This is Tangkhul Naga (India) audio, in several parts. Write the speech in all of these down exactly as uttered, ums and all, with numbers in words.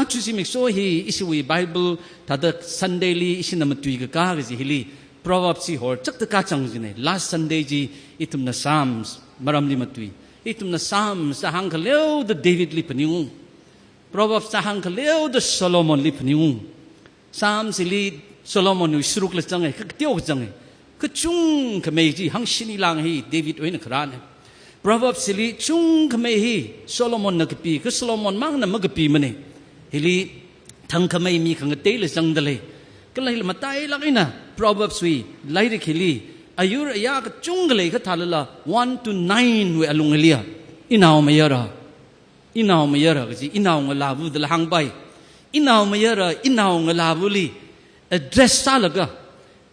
Aja zimiksho hi ishiwui Bible thāda Sunday li ishina matuikakā kaji hili Proverbs chi horchakta kachang jine. Last Sunday chi ithumna Psalms maramli matui. Ithumna Psalms da hāngkhaleoda David li phaningung. Proverbs da hāngkhaleoda Solomon li phaningung. Psalms hili Solomon wui sharukla zange, kha kateokha zange. Kachungkhamei chi hāngshini lāng hi David wui eina kharāne. Proverbs hili chungkhamei hi Solomon na kapi, kha Solomon mangna makapimane. Hili thangkhamei mi khangateila zangda lei. Kala hili matailāk eina Proverbs wui lairik hili ayur aya kachungkha lei, kha thālala one to nine wui alung hiliya, inaomayara, inaomayara kaji, inaongalāva dala hāngpai. Inaomayara, inaongalāvali address sālaga,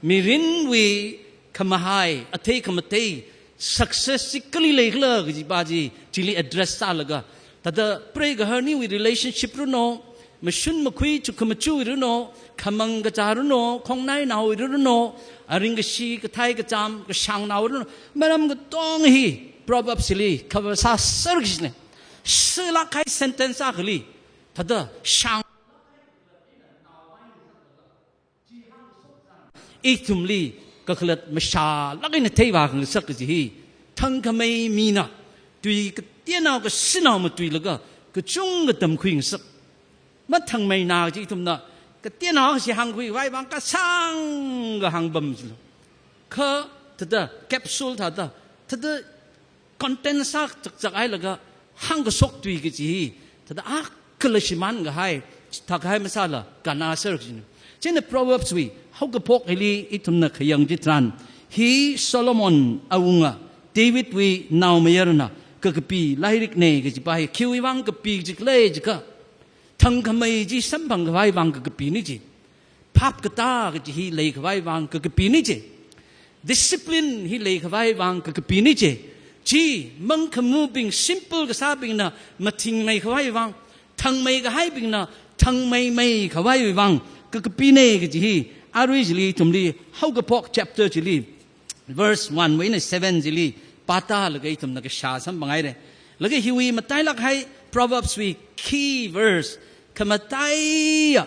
mirinwui khamahai, athei khamathei, success chi kali leikhala kajipa chi, chili address sālaga, thāda preigahar aniwui relationship runo, mashun makhui chukhamachuwui runo, khamang kachā runo, khongnainaowui runo, aringkashi kathei kacham, kashāngnao runo, maram katonga hi Proverbs hili cover sāser kajine. Sālāk kahai sentence akhali, thāda shāng ithumli kakhalat mashālāk eina theivākhangasak kaji hi, thangkhamei mina tui kateonao kashinao matuilaga kachungkha tamkhuingasak. Mathangmeina kaji ithumna kateonao kashi hāngkhuikhavai vang kasāngkha hāngpam jilu. Kha thāda capsule thāda, thāda content sā chakchak hailaga hāngkashok tui kaji hi, thāda akhala shimānkahai, chithākahai masāla kannāser kajine. Chieina Proverbs wui haokaphok hili ithumna khayang chitharan, hi Solomon awunga David wui naomayarana kakapi lairikne kajipa hi khiwui vang kapi jikhala jiakha, thangkhamei chi samphangkhavai vang kakapine chi. Phap katā kaji hi leikhavai vang kakapine chi. Discipline hi leikhavai vang kakapine chi. Chi mangkhamabing, simple kasābingna mathingmeikhavai vang, thangmeikahaibingna thangmeimei khavai vang kakapine kaji hi, arui chili ithumli haokaphok chapter chili verse one wui eina seven chili pātālaga ithumna kashā samphanghaire. Laga hiwui matailāk kahai Proverbs wui key verse, khamataiya,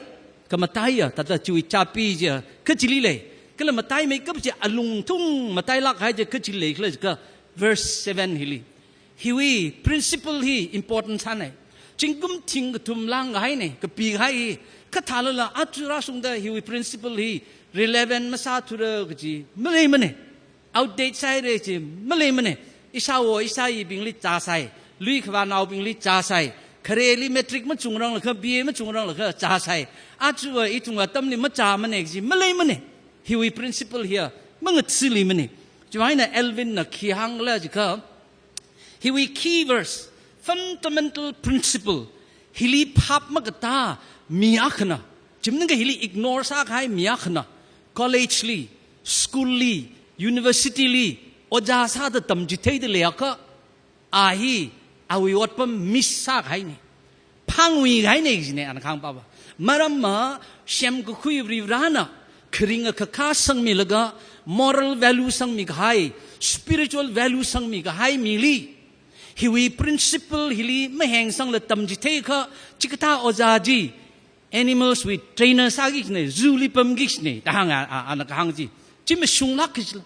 khamataiya, thāda chiwui chāpi chiya kachili lei, kala mataimeikap chi alungthung matailāk kahai chi kachili leikhala jiakha verse seven hili. Hiwui principle hi important sāne. Zingkum thing kathum lāngkahaine, kapikahai hi. Kha thālala aja rāshungda hiwui principle hi relevant masāthura kaji maleimane. Outdate sāhaire chi maleimane. Ishāwo ishāyibingli chāsai, lui khavānaobingli chāsai, khareli matric machungrang lakha, B A machungrang lakha chāsai. Aja ithum atamli machāmane kaji maleimane. Hiwui principle hiya mangathaliimane. Chiwui eina Alvin na khi hāngkhala jiakha, hiwui key verse, fundamental principle, hili phap makatā mi akhana, chi maningakha hili ignore sākahai mi akhana, college li, school li, university li ojā sāda tamchitheida leiakha, a hi awui otpam miss sākahaine. Phānguikahaine kajine ana kahāngpava. Maramva semkakhui Varivarana kharinga kakā sangmilaga, moral value sangmikahai, spiritual value sangmikahai mili hiwui principle hili mahengsangla tamchitheikha, chikathā ojā chi animals wui trainer sāki kajine, zoo li pamki kajine da hānga, a, ana kahāng chi. Chi mashunglāk kajila.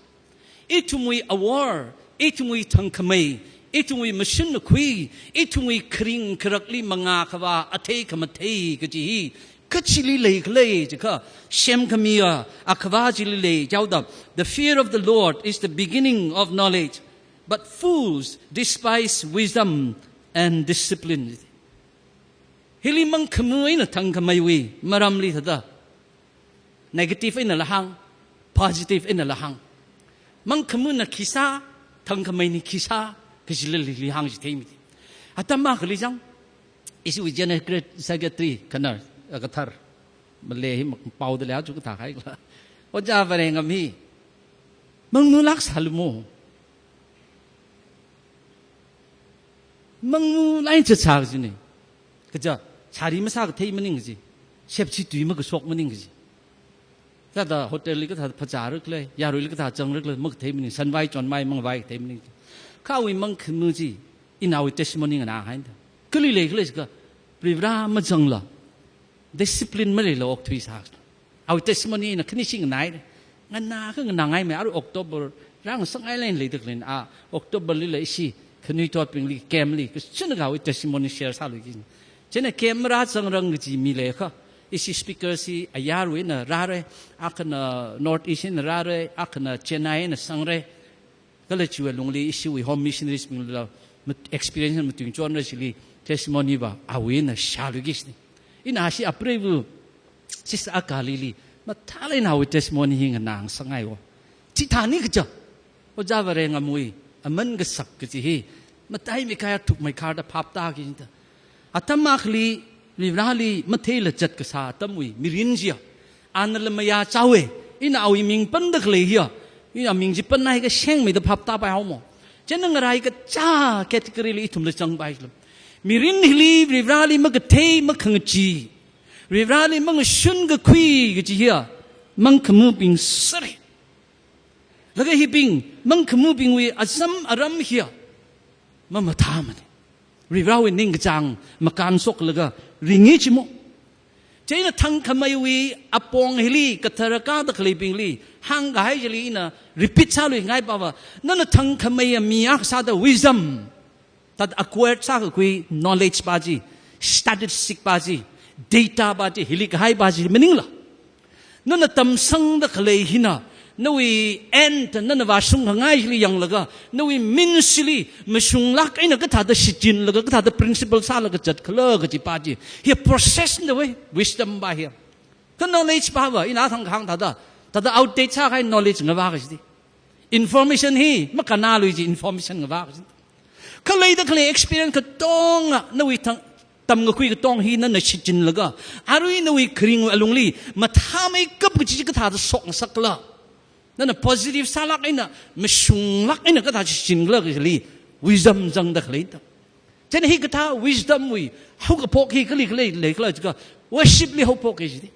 Ithumwui awor, ithumwui thangkhamei, ithumwui mashun makhui, ithumwui kharing kharakli mangā khavā athei khamathei kaji hi kachili leikhala jiakha, semkhamiya akhavā chili lei jihaoda, "The fear of the Lord is the beginning of knowledge, but fools despise wisdom and discipline." Hili mangkhamu eina thangkhameiwui maramli thāda negative einala hāng, positive einala hāng. Mangkhamuna khi sā, thangkhameina khi sā, kajilali hāngchitheimide. Atam akhali chang, ishiwui General Secretary khanar, a, kathar, male hi mak-, paoda lei aja kathā kahaila. Ojā Varengam hi mangmulāk sālu mo. Mangmulāk eina zatsā kajine. Kaja, sari masākathei maning kaji. Sepsi tui makashok maning kaji. Thāda hotel li kathā phazārakhala, yaruili kathā zangrakhala, makathei maning, shanvai chonmai mangavaikathei maning. Kha awui mangkhamu chi, inaowui testimony nganāhaida. Kali leikhala jiakha, Varivara mazangla, Discipline maleila okthuisa. Awui testimony na khani sing nai. Nganā kha nganāngaimei, arui October rāngasakngai lei leida khalei, a October lila ishi khanuithotbingli camp li kachungkha awui testimony share sāluiki. Chieina camp rāzangrang kaji mi leiakha, ishi speaker chi ayarwui eina rāra, akhana North East eina rāra, akhana Chennai eina sangra. Kala chiwui lungli ishiwui home missionaries bingla mat-, experience matuingchonra chili testimony va awui eina shāluiki shini. Ina ashi apreiva Sister Akalili mathālāk eina awui testimony hi nganāngasakngaiwo. Chithāni kaja, Ojā Varengamwui aman kasak kaji hi mataimei kaya thukmeikharda phaptāki da. Atam akhali Varivarali matheila zatkasā atamwui mirin chiya, anala mayāchaowa, ina awui ming panda khalei hiya, ina ming chi panhaiakha shengmeida phaptāpaihaomo. Chieina ngaraikacha category li ithumla zangpailala, mirin hili Varivarali makathei makhangachee, Varivarali mangashun kakhui kaji hiya mangkhamabing sāra. Laga hibing mangkhamabingwui azam aram hiya mamathāmana. Varivarawui ningkachāng makānshoklaga ringi chimo. Chieina thangkhameiwui apong hili kathara kāda khaleibingli hāngkahai chili ina repeat sāluingai pava, nana thangkhamei mi akha sāda wisdom, thāda acquired sākakhui knowledge pa chi, statistic pa chi, data pa chi, hili kahai pa chi maningla, nana tamsangda khalei hina, nawui end nana vāshungkhangai chili yanglaga, nawui means chili mashunglāk eina kathāda shichinlaga, kathāda principle sālaga zatkhala kaji pa chi, hiya process na wei, wisdom pa hiya. Kha knowledge pava, ina thang kahāng thāda, thāda outdate sākahai knowledge ngavā kaji. Information hi makannalui chi, information ngavā kaji. Kha leida khalei experience katonga, nawui thang, tamkakhui katong hi nana shichinlaga, arui nawui kharing alungli mathāmeikap kaji chi kathāda shokngasakla, nana positive sālāk eina, mashunglāk eina kathāda shichinkhala kajili wisdom zangda khalei ta. Chieina hikathā wisdom wui haokaphok hi kali khalei leikhala jiakha, worship li haophok kaji.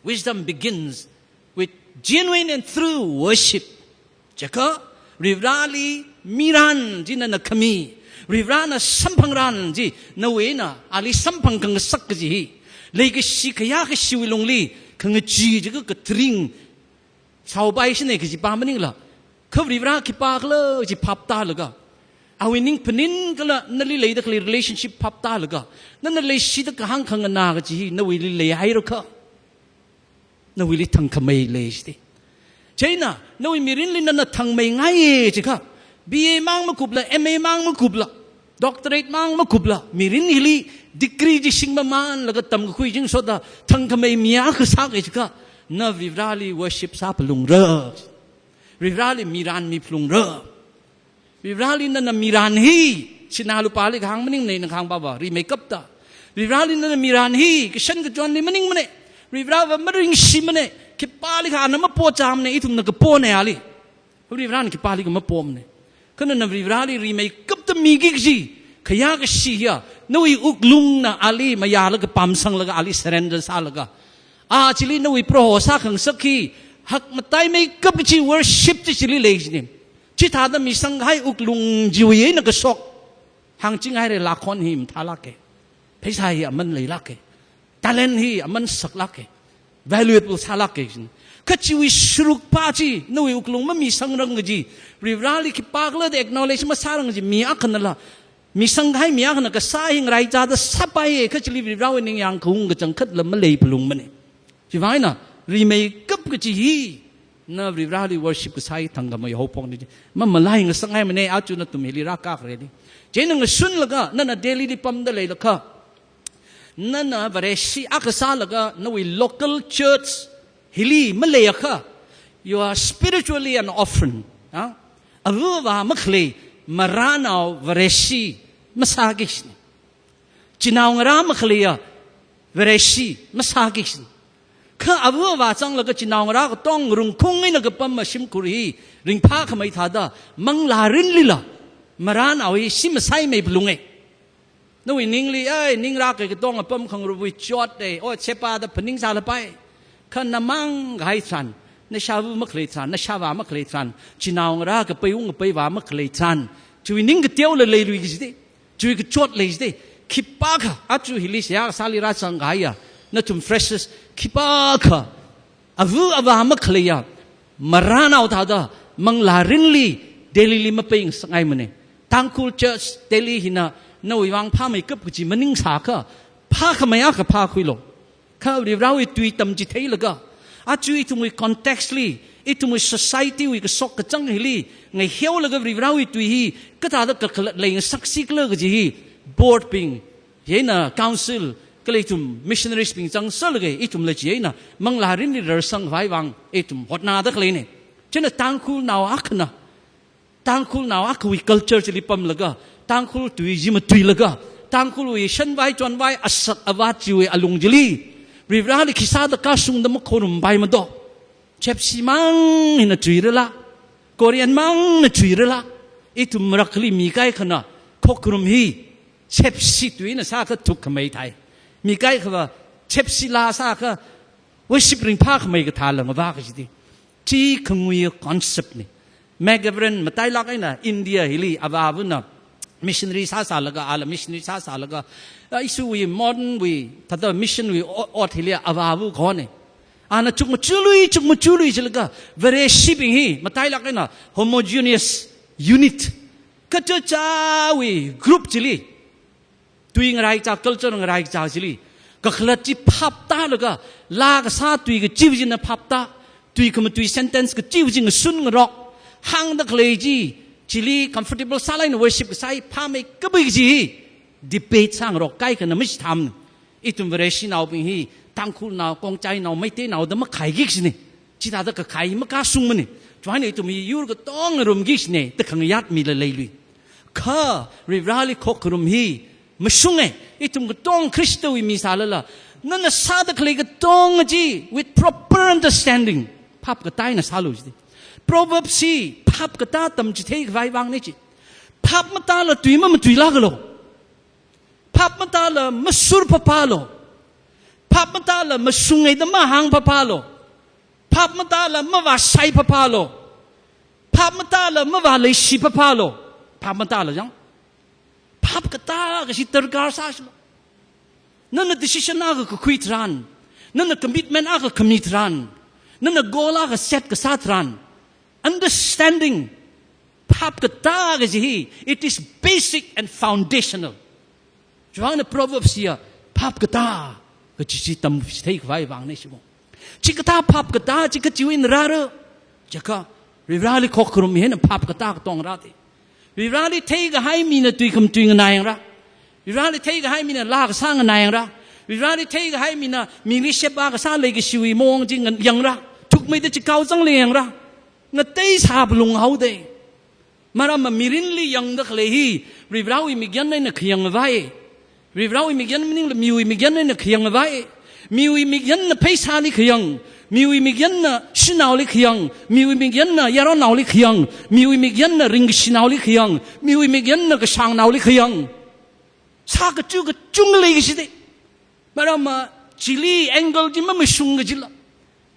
Wisdom begins with genuine and true worship. Jiakha, Varivarali miran chi nana khami, Varivarana samphangran chi nawui eina ali samphang khangasak kaji hi, leikashi khayākashiwui lungli khangachee jiakha katharing shaopai shina kaji pa maningla, kha Varivara khipākhala chi phaptālaga, awui ningphanin kala nali leida khalei relationship phaptālaga, nana leishida kahāng khanganā kaji hi nawuili leihairakha, nawuili thangkhamei lei shiti. Chieina, nawui mirinli nana thangmeingaiya jiakha, B A mang makupla, M A mang makupla, doctorate mang makupla, mirin hili degree chi shingmamanlaga tamkakhui jingshoda thangkhamei mi akha sāki jiakha, na Varivarali worship sāphalungra. Varivarali miran miphalungra. Varivarali nana miran hi, sinā lupāli kahāng maningmana, ina kahāng pava, rimeikapta. Varivarali nana miran hi kashan kachonli maningmana. Varivarava maringshimana. Khipālikha ana mapochāmana, ithumna kapona ali. Varivarana khipālikha mapomana. Kha nana Varivarali rimeikapta miki kaji khayākashi hiya, nawui wuklungna ali mayālaga pamsanglaga ali surrender sālaga, a chili nawui Proho sākhangasak hi hakmataimeikap kaji worship chi chili lei shini. Chithāda misangkahai wuklung chiwui eina kashok, hāngchinghaira, lākhon hi mathālāka, pheisā hi aman leilāka, talent hi aman saklāka, valuable sālāka shini. Kha chiwui sharuk pa chi nawui wuklung mamisangrang kaji, Varivarali khipākhala da acknowledge masārang kaji mi akhanala, misangkahai mi akhana kasā hi ngaraichāda sāpaiya, kha chili Varivarawui ningyāng kahung kachangkhatla maleiphalungmana. Chivang eina rimeikap kaji hi, na Varivarali worship kasā hi thangkhamei haophokna chi mamalai ngasakngaimana, aja nathum hili rākakhareli. Chieina ngashunlaga, nana Delhili pamda leilakha, nana Vareshi akha sālaga, nawui local church hili maleiakha, you are spiritually an orphan. Ha? Ava avā makhalei marānao Vareshi masāki shini. Chinaongarā makhaleiya Vareshi masāki shini. Kha ava avā zanglaga chinaongarā katong rungkhung eina kapam shimkhur hi ringphākhamei thāda, manglā mirinlila marānao hi shim masaimeiphalunga. Nawui ningli, ai, ningrākahai katong apam khangarupwui chot e, o, chepa da phaningsālapai. Kha na māngkahai tharan, nashāva makhalei tharan, nashāvā makhalei tharan, chinaongarā kapeiung kapeivā makhalei tharan, chiwui ning kateola leilui kaji te, chiwui kachot lei kaji te, khipākha, aja hili seihā kasāli rāzang kahaiya nathum freshers khipākha, ava avā makhaleiya marānao thāda manglārinli Delhili mapeingasakngaimane. Tangkhul Church Delhi hina nawui vang phāmeikap kaji maningsākha, phākhamei akha phākhuilu. Kha Varivarāwui tui tamchitheilaga, aja ithumwui context li, ithumwui society wui kashok kachāng hili ngaiheolaga Varivarāwui tui hi kathāda kakhalat leingasaksi khala kaji hi board bing, chieina council, kala ithum missionaries bing zangserlaga ithumla chieina manglārinli rarsang khavai vang ithum hotnada khaleine. Chieina Tangkhulnao akhana, Tangkhulnao akhawui culture chili pamlaga, Tangkhul tui chi matuilaga, Tangkhulwui shanvai chonvai asak avā chiwui alung chili Varivarāli khi sāda kashungda makhorum pai mato. Chapsi mang hina chuirala, Korean mangna chuirala, ithum marakhali mi kaikhana khokharum hi chapsi tuina sākha thukkhamei thai. Mi kaikhava chapsi laa sākha worship ringphākhamei kathāla ngavā kajite. Chi khangui concept ne. McGovern matailāk eina India hili avāvana missionary sāsālaga, ala missionary sāsālaga, a, ithumwui modern wui, thāda mission wui o-, ot hili avāva khone. Ana chukmajālui, chukmajālui jilaga, Vareshibing hi matailāk eina homogeneous unit, kachichāwui group chili, tui ngaraichā, culture ngaraichā chili kakhalat chi phaptālaga, laa kasā tui kachiva china phaptā, tui khamatui sentence kachiva chi ngasun ngarok, hāngda khalei chi, chili comfortable sālāk eina worship kasā hi phāmeikapa kaji hi debate sāngarok kaikhana machitham. Ithum Vareshinaobing hi Tangkhulnao, Khongjainao, Meiteinao da makhaiki kajine. Chithāda kakhai makashungmane. Chieina ithum hi yur katonga ngarumki kajine da khangayāt mila leilui. Kha Varivarāli khokharum hi mashunge. Ithum katonga Khristawui mi sālala, nana sāda khalei katonga chi with proper understanding, phapkatā eina sālu jite. Proverbs hi phapkatā tamchithei khavai vangne chi. Phap matāla tui mamatuilākalu. Phap matāla masur phapālu. Phap matāla mashunge da mahāng phapālu. Phap matāla mavāshai phapālu. Phap matāla mavāleishi phapālu. Phap matāla jang. Phapkatā kaji darkar sāshilu. Nana decision akha kakhui tharan, nana commitment akha khami tharan, nana goal akha set kasā tharan, understanding, phapkatā kaji hi, it is basic and foundational. Chiwuivang eina Proverbs hiya phapkatā kaji chi tamchithei khavai vangne shimo. Chikathā phapkatā chi kachiwui eina rāra jiakha, Varivarāli khokharum hina phapkatā katonga rāte. Varivarāli theikahai mina tui khamatui nganāyangra. Varivarāli theikahai mina laa kasā nganāyangra. Varivarāli theikahai mina mili sheba kasā leikashiwui maong chi ngan-, yangra. Thukmeida chikao zangli yangra. Ngateisā phalung haode. Maramva mirinli yangda khalei hi Varivarāwui mikyan eina khayang vai. Varivarāwui mikyan maningla miwui mikyan eina khayang vai. Miwui mikyanna pheisāli khayang, miwui mikyanna shanaoli khayang, miwui mikyanna yaronnaoli khayang, miwui mikyanna ringkashinaoli khayang, miwui mikyanna kashāngnaoli khayang. Sā kachu kachungkha leikashite. Maramva chili angle chi mamashung kajila.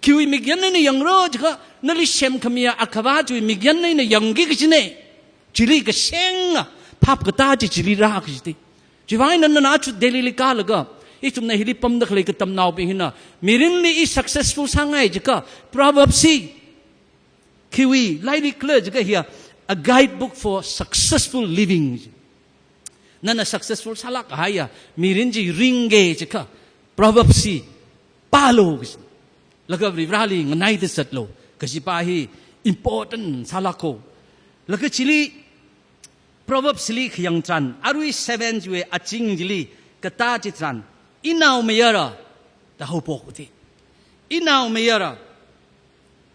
Khiwui mikyan eina yangra jiakha, nali semkhamiya Akhava chiwui mikyan eina yangki kajine. Chili kasenga phapkatā chi chili rā kajite. Chiwuivang eina nana aja Delhili kālaga, ithumna hili pamda khalei katamnaobing hina, mirinli i successful sāngai jiakha, Proverbs hi khiwui lairik khala jiakha hiya, a guidebook for successful living. Nana successful sālāk kahaiya mirin chi ringki jiakha, Proverbs hi pālu kaji. Laga Varivarāli nganaida zatlu kaji pa hi important sālāka. Laga chili Proverbs li khayang tharan, arui seven chiwui azing chili katā chi tharan, inaomayara da haophok uti. Inaomayara,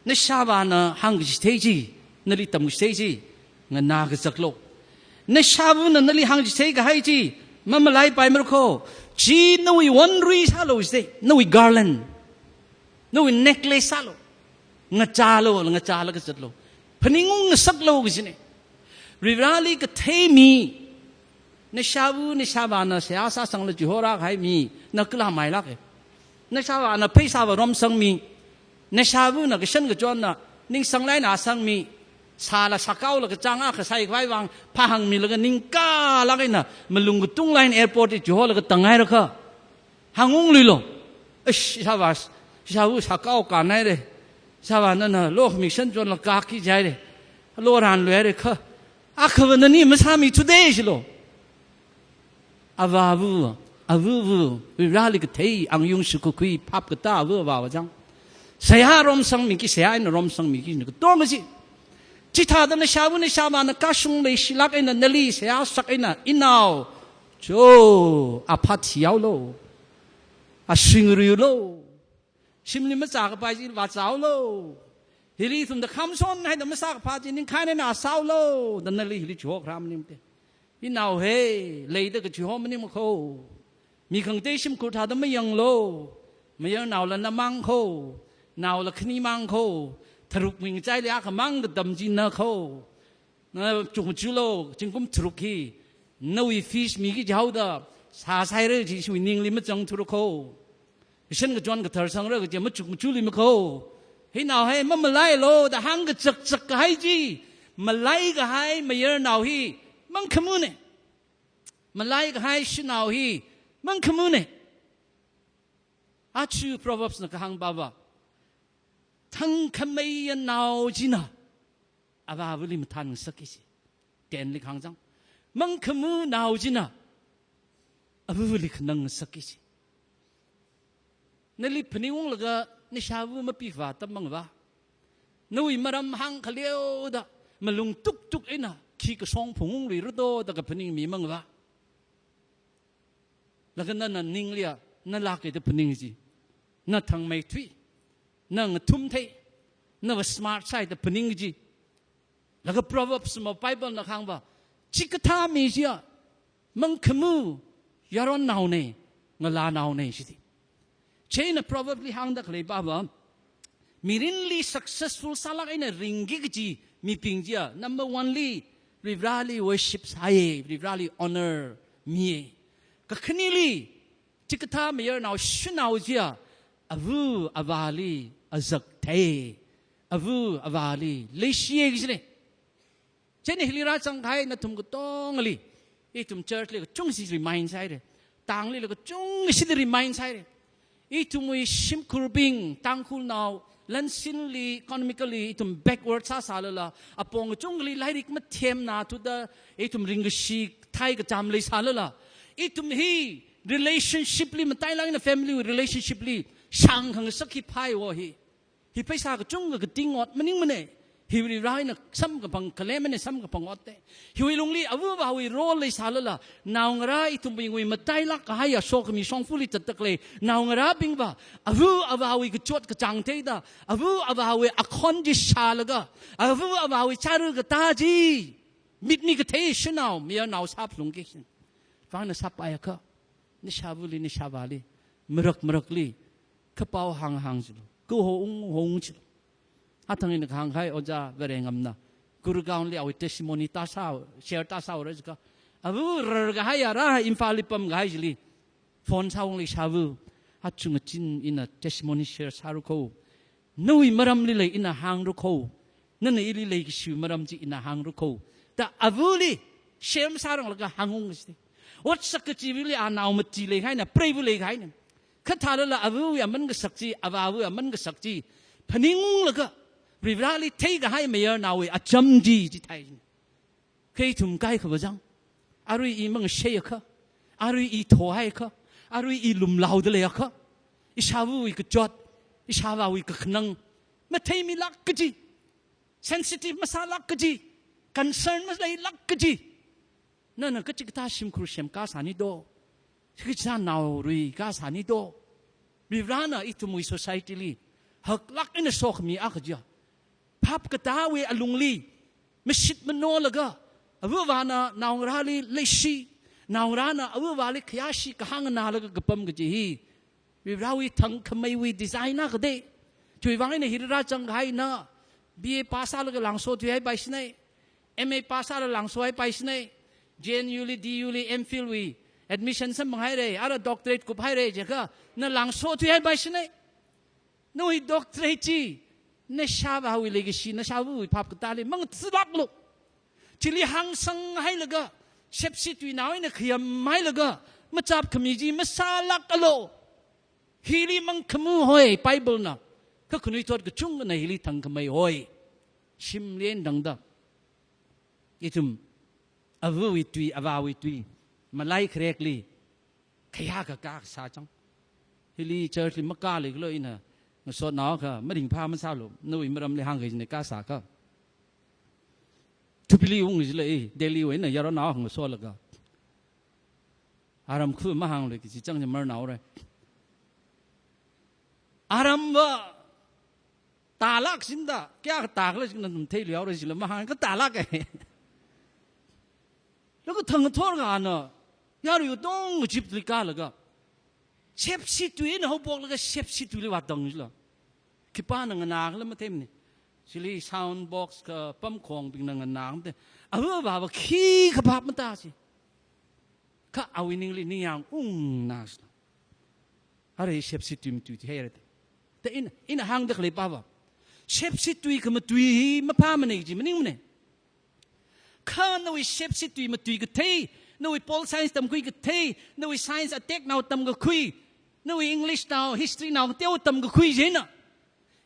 nashāvāna hāngkachithei chi, nali tamkachithei chi, nganā kazaklu. Nashāvana nali hāngchithei kahai chi, mamalaipaimara kho, chi nawui wonrui sālu jite, nawui garland, nawui necklace sālu. Ngachālu, ngachālaga zatlu. Phaningung ngasaklu kajine. Varivarāli kathei mi, nashāva, nashāvāna seihā sāsangla chihorākahai mi, na kala mailāke. Nashāvāna pheisā vāromsang mi, nashāvana kashan kachonna ningsanglai eina sangmi, sāla sākaolaga chang akha sai khavai vang phāhāngmilaga ningkalāk eina malung katung line airport li chiholaga tanghairakha, hāngungluilo. Ish, ishāvā, ishāvā sākao kanhaire. Ishāvā nana lo mission chonla kaki jaire. Lo ranluihaire kha. Akhava nani masāmithude jilo. Avāva, avava, Vareli kathei, angyung shukakhui, phap katā ava avāva chang. Seihā romsangmiki, seihā eina romsangmiki, na katonga chi. Chithāda nashāva nashāvāna kashung leishilāk eina nali seihā sak eina, inao, cho, aphat thihaolo. Ashingriulo. Shimli machākapai chi vāchāhaolo. Hili ithumda khamson haida masākapai chi ningkhān eina sāhaolo. Da nali hili chihokharā maningmate. Inao he, leida kachiho maningmakho. Mi khangatei shimkhur thāda mayanglo. Mayarnaola namang kho. Naola khanimang kho. Tharuk mi ngachaili akhamang katam chi na kho. Na chukmachulo, zingkum tharuk hi. Nawui fees miki jihaoda, sāsāhaira chi ishiwui ningli mazangthura kho. Mission kachon kathar sangra kaji machukmachuli makho. Hi nao hai mamalailo da hāngkachakchak kahai chi. Malaikahai mayarnao hi mangkhamane. Malaikahai shanao hi mangkhamane. Aja Proverbs na kahāng baba. Thangkhameiya nao china avāvali mathānngasakki ji. Ten li kahāng chang. Mangkhamā nao china avāvali khanangngasakki ji. Nali phaningunglaga nashāva mapikhavā tam mangva. Nawui maram hāngkhaleoda malung tuktuk eina khi kashong phungungluira do da kaphaningmi mangva. Laga nana ningliya, na lāka da phaning ji. Na thangmeithui, na ngathumthei, nava smart sāi da phaning ji. Laga Proverbs ma Bible na kahāngva, chikathā mi chiya mangkhamā yaronnaone, ngalānaone jiti. Chieina Proverb li hāngda khalei baba, mirinli successful sālāk eina ringki kaji mibing chiya, number one li, Varivarali worship sāi, Varivarali honor mi. Kakhaneli, chikathā mayarnao shanao chiya, ava avāli azak thei, ava avāli leishiya kajine. Chieina hili rāzangkahai nathum katongali, ithum church li kachungshi remind sāhaire. Tangli la kachungshi remind sāhaire. Ithumwui shimkhurbing, Tangkhulnao, lansinli, economically, ithum backward sāsālala, apong kachungkhali lairik mathemna thuda, ithum ringkashi thai kacham leisālala, ithum hi relationship li, matailāk eina family relationship li shāngkhangasak hi phaiwo hi. Hi pheisā kachungkha kating ot maningmane. Hi Varivara eina samkaphang khalemane, samkaphang otte. Hiwui lungli ava avāwui role leisālala, naongarā ithum bingwui matailāk kahaiya sokhami shongfali zatda khalei naongarābingva, ava avāwui kachot kachāng theida, ava avāwui akhon chi shālaga, ava avāwui chara katā chi mitmi kathei shanao mayarnao sāphalungki. Varena sāpaiakha, nashāvali, nashāvāli, marak marakli kapao hānghāng chilu, kaho ungho ung chilu. Athang ina kahāngkahai Ojā Varengamna, Gurgaon li awui testimony tāsā, share tāsāra jiakha, ava rarkahaiya rā Imphal li pamkahai chili phone sāungli, ishāva, achung achin ina testimony share sāra kho. Nawui maramli lei ina hāngra kho. Nana ili leikashiwui maram chi ina hāngra kho. Da avali share masāranglaga hāngung kajite. Otsak kachivali anao mati leikahaina, preiva leikahaina. Kha thālala avawui aman kasak chi, avāwui aman kasak chi phaningunglaga, Varivarali theikahai mayarnaowui acham chi, chithāi. Kha ithum kaikhava chang, arui i mangasheiakha, arui i thohaiakha, arui i lumlaoda leiakha, ishāvawui kachot, ishāvāwui kakhanang matheimilāk kaji, sensitive masālāk kaji, concern maleilāk kaji, nana kachikathā shimkhur semkasāni do, kachikathā naorui kasāni do. Varivarana ithumwui society li haklāk eina sokhami akha chiya, phap katāwui alungli mashit manolaga, ava avāna naongarāli leishi, naongarāna ava avāli khayāshi kahāng nganālaga kapam kaji hi Varivarawui thangkhameiwui design akhade. Chiwui vang eina hili rāzangkahaina, B A pass sālaga lāngso thuihaipai shinei, M A pass sālaga lāngsohaipai shinei, J N U li, D U li, M Phil wui admission samphanghaire, ara doctorate kuphaire jiakha, na lāngso thuihaipai shinei. Nawui doctorate chi Nashāvāwui leikashi, nashāvāwui phap katāli mangtsilāklu. Chili hāngsanghailaga, shepshi tuinao eina khayamhailaga, machap khami chi masālākalu. Hili mangkhamu hoi Bible na. Kha khanuithot kachungkhana hili thangkhamei hoi. Shimli eina tangda. Ithum avawui tui, avāwui tui, malai kharekli khayā kakā kasā chang. Hili church li makāliklu ina ngasotnao akha maringphā masālu. Nawui maramli hāngkajina kasā kha. Jubilee ung jila i, Delhi wui eina yaronnao akha ngasolaga. Aram khu mahānglu kaji chang chi marnao re. Aramva tālāk sinda, kayā katākhala singna num theilu yaora sila mahāng katālāk e. Laga thang thor ngana, yaru yu tong jipli kālaga. Shepshi tuina haopoklaga shepshi tuili vātang jila. Khipāna nganākhala matheimane. Chili sound box kha pamkhongbingna nganā mate. Ava baba khi kaphap matā si. Kha awui ningli ningyāng ungna sila. Ara shepshi tui matui chi haira te. Te ina, ina hāngda khalei pava. Shepshi tui khamatui hi maphāmane kaji maningmane. Kha nawui shepshi tui matui kathei, nawui pol science tamkhui kathei, nawui science attack nao tamkakhui, nawui English nao, history nao kateo tamkakhui jina.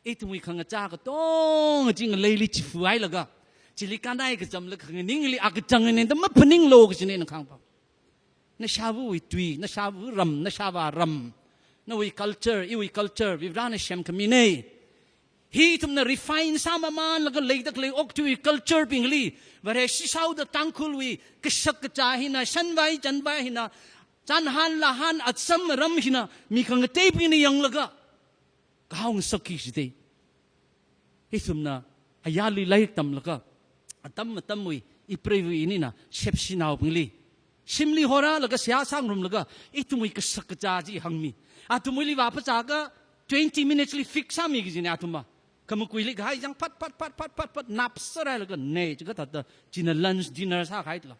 Ithumwui khangachā katonga chi ngaleili chifuhailaga, chili kānai kachamlaga khanganingli akachang eina da maphaninglu kajina ina kahāng pa. Nashāvāwui tui, nashāvā ram, nashāvā ram. Nawui culture, iwui culture, Varivarana semkhamine. Hi ithumna refine sāmamanlaga leida khalei okathuiwui culture bingli, Vareshi shaoda Tangkhulwui kashak kazā hina, shanvai chanvai hina, chanhān lahān atsam aram hina, mi khangateibingna yanglaga kahao ngasakki jite. Ithumna ayarli lairik tamlaga, atam atamwui, ipreiwui inina, shepshinaobingli. Shimli horālaga seihā sāngarumlaga, ithumwui kashak kazā chi hāngmi. Athumwuili vāphazāakha twenty minutes li fix sāmi kajina athumva. Khamakuili kahai chang phat, phat, phat, napsārhailaga, ne, chikathāda, china lunch, dinner sākahaila.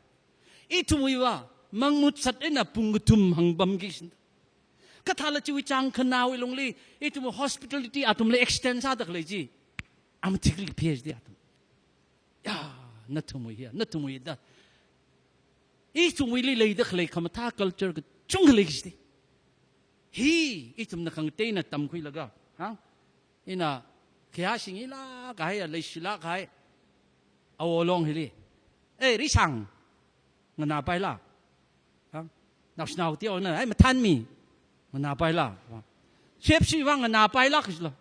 Ithumwuiva, mangmutsat eina pung kathum hāngpamki shin. Kathāla chiwui chang khanaowui lungli, ithum hospitality athumli extend sāda khalei chi. Amathikli phei jite athum. Ya, nathumwui ya, nathumwui da. Ithumwuili leida khalei khamathā culture kachungkha lei kajite. Hi, ithumna khangateina tamkhuilaga, ha? Ina, khayā singila kahai, leishila kahai. Awo long hili. Eh, Rishang. Nganāpaila. Ha? Naoshinao teona, ai, mathānmi. Nganāpaila. Shepshi vang nganāpaila kajila.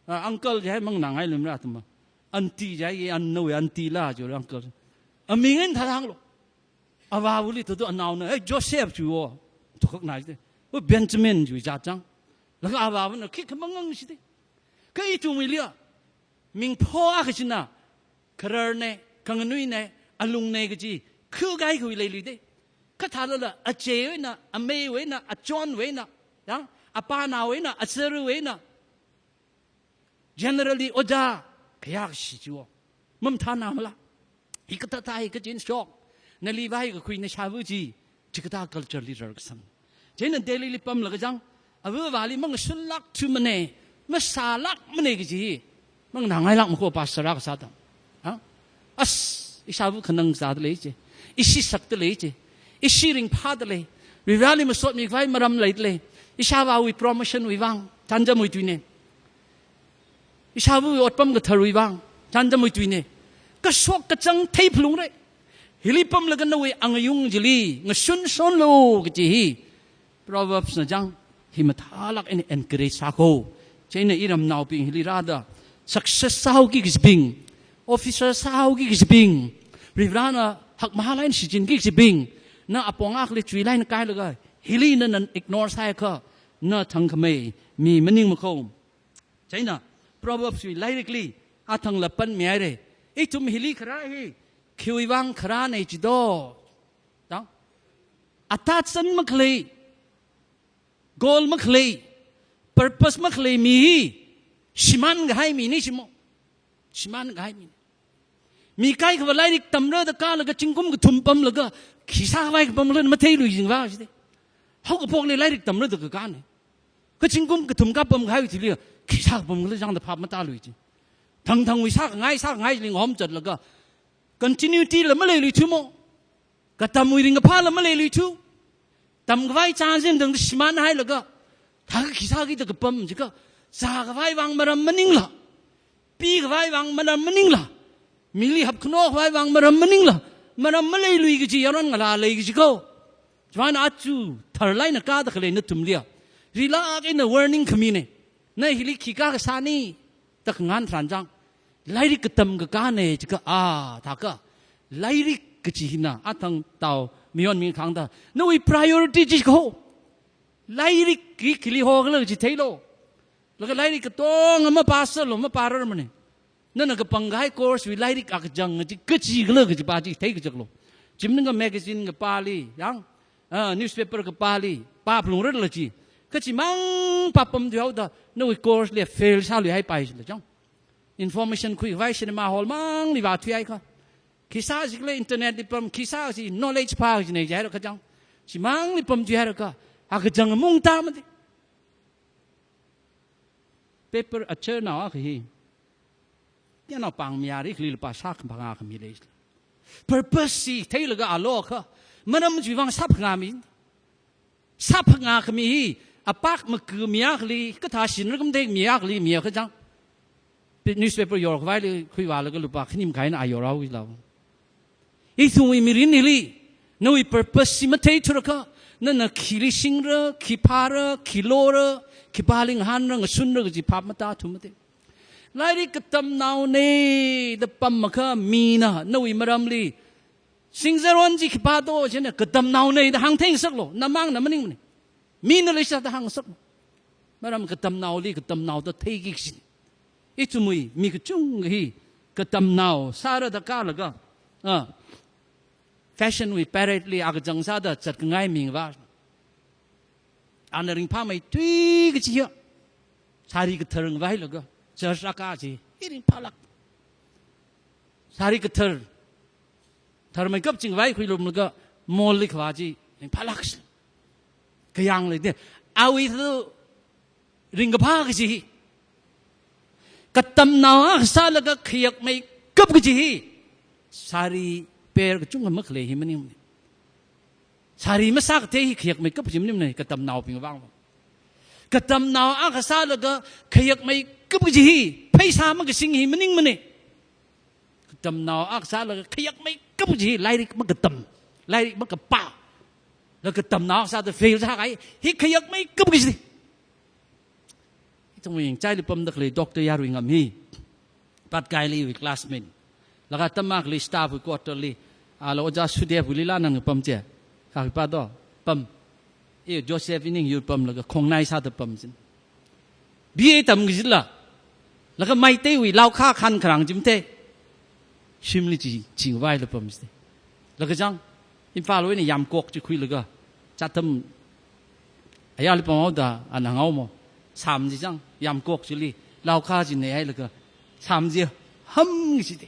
Ah, uncle jai mangnāngai lumra thumva. Auntie jai, an nawui auntie la jo uncle. Aming eina thāhānglu. Avāvali thudu anaona, "Hey, Joseph," chiwo. Thukhak nai jite. "Oh, Benjamin," chiwui chachang. Laga avāvana khikha mangang jite. Kha ithumwuiliya, mingpho akha china, khararne, khanganuine, alungne kaji, khukahai khui leiluite. Kathālala, acheiwui eina, ameiwui eina, achonwui eina, ya, apanaowui eina, acharuwui eina, generally, ojā, khayā kashi chiwo. Mamathānamala. Hikathā thā hi kachin shok. Nali vākakhui nashāvā chi, chikathā culture li rarkasang. Chieina Delhi li pamlaga chang, avāvali mangashunlākthumane, masālākmane kaji hi. Manganāngailākmako pastor akha sāda. Ha? As, ishāvā khanang sādalei chi. Ishi sakdalei chi. Ishi ringphādalei. Varivarali masotmikhavai maram leidalei. Ishāvāwui promotion wui vang. Chānjamwui tuine. Ishāvāwui otpam katharwui vang. Chānjamwui tuine. Kashok kachāng theiphalungra. Hili pamlaga nawui angayung chili ngashun shonlu kaji hi. Proverbs na chang, hi mathālāk eina encourage sāko. Chieina iramnaobing hili rāda, success sāhaoki kajibing, officer sāhaoki kajibing, Varivarana hakmahālāk eina shichinki kajibing, na apong akhali chuilāk eina kailaga, hili nana ignore sāakha, na thangkhamei mi maningmako. Chieina, Proverbs wui lairikli, athang lapan mihaira. Ithum hili kharā hi, khiwui vang kharāna jido. Tang? Atazan makhalei, goal makhalei, purpose makhalei mi hi, shimānkahai mine shimo. Shimānkahai mine. Mi kaikhava lairik tamra da kālaga zingkum kathum pamlaga, khi sākhavai kapamla matheilui jingva jite. Haokaphokli lairik tamra da kakāne. Kha zingkum kathum kapamkahai thili, khi sākapamla chang da phap matālui chi. Thangthangwui sākhangai, sākhangai chili ngahom zatlaga, continuity la maleiluithu mo. Katamwui ringkaphā la maleiluithu. Tamkhavai chānjam tangda shimān hailaga, thākha khi sāki da kapam jiakha, zākhavai vang maram maningla, pikhavai vang maram maningla, mili hapkhanokhavai vang maram maningla, maram maleilui kaji yaron ngalā lei kaji ko. Chivang aja tharlāk eina kāda khalei nathumliya rilāk eina warning khamine. Na hili khi kakasāni da khangahān tharan chang, lairik katam kakāne jiakha, a, thākha lairik kaji hina, athang tao mayon mi khangda, nawui priority chi kho. Lairik khi khili hokhala kaji theilu. Laga lairik katonga mapāsālu, mapārarmane. Nana kapangkahai course wui lairik akachang chi kachikhala kajipa chi theikazaklu. Chi maningakha magazine kapāli, yang, ah, newspaper kapāli pāphalungrarla chi, kachimang pāpamthuihaoda nawui course li fail sāluihaipai sila chang. Information khuikhavai cinema hall mangli vāthuihaikha, khi sāsi khala internet li pam, khi sāsi knowledge phā kajine jihaira kachang. Chimangli pamthuihaira kha, akachang mungta mati. Paper achārnao akha hi, yanao pāngmayari khalei lupā sākhamphanga khami lei. Purpose chi theilaga alo kha, maram chiwui vang sāphanga mi. Sāphanga khami hi, apak maku mi akhali, kathā shinra khamathei mi akhali miya kachang. Pi-, newspaper yorkhavaili khuivālaga lupā khani makhai eina a yorhaowi lau. Ithumwui mirin hili, nawui purpose chi matheithurakha, nana khili singra, khi phāra, khi lora, khipāli ngahānra, ngashunra kaji phap matāthu mati. Lairik katamnaone da pamakha mina nawui maramli singzaron chi khipā do chieina katamnaone da hāngtheingasaklu, namangna maningmane. Mina leisāda hāngngasaklu. Maram katamnaoli katamnao da theiki kajine. Ithumwui mi kachungkha hi katamnao sāra da kālaga, ah, fashion wui parade li akachang sāda zatkhangai mingva. Ana ringphāmeithui kachi hiya, sari kathar ngavailaga church akā chi hi ringphālāk. Sari kathar, tharmeikap chi ngavaikhuilumlaga mall li khavā chi ringphālāk. Kayāng leide, awui thu ringkaphā kaji hi. Katamnao akha sālaga khayakmeikap kaji hi, sari pair kachungkha makhalei hi maningmane. Sari masākathei hi khayakmeikap kaji maningmane, katamnaobing vang. Katamnao akha sālaga khayakmeikap kaji hi pheisā makasing hi maningmane. Katamnao akha sālaga khayakmeikap kaji hi lairik makatam, lairik makapā, laga katamnao akha sāda fail sākahai hi khayakmeikap kaji. Ithumwui yangchaili pamda khalei Doctor Yaruingam hi, Patkaili iwui classmate. Laga atam akhali staff wui quarter li, ala ojā Sudevwuili la nana pam che. Kha khipā do, pam. I Joseph ining yur pamlaga khongnai sāda pam chieina, B A tamkajila, laga Meiteiwui laokha khankharang chi mathei, shimli chi, chingvaila pam chieina. Laga chang, Imphalwui eina yamkok chi khuilaga, chatham ayarli pamhaoda ana hānghaomo. Sam chi chang, yamkok chili laokha chi neihailaga, sam chi ham chide.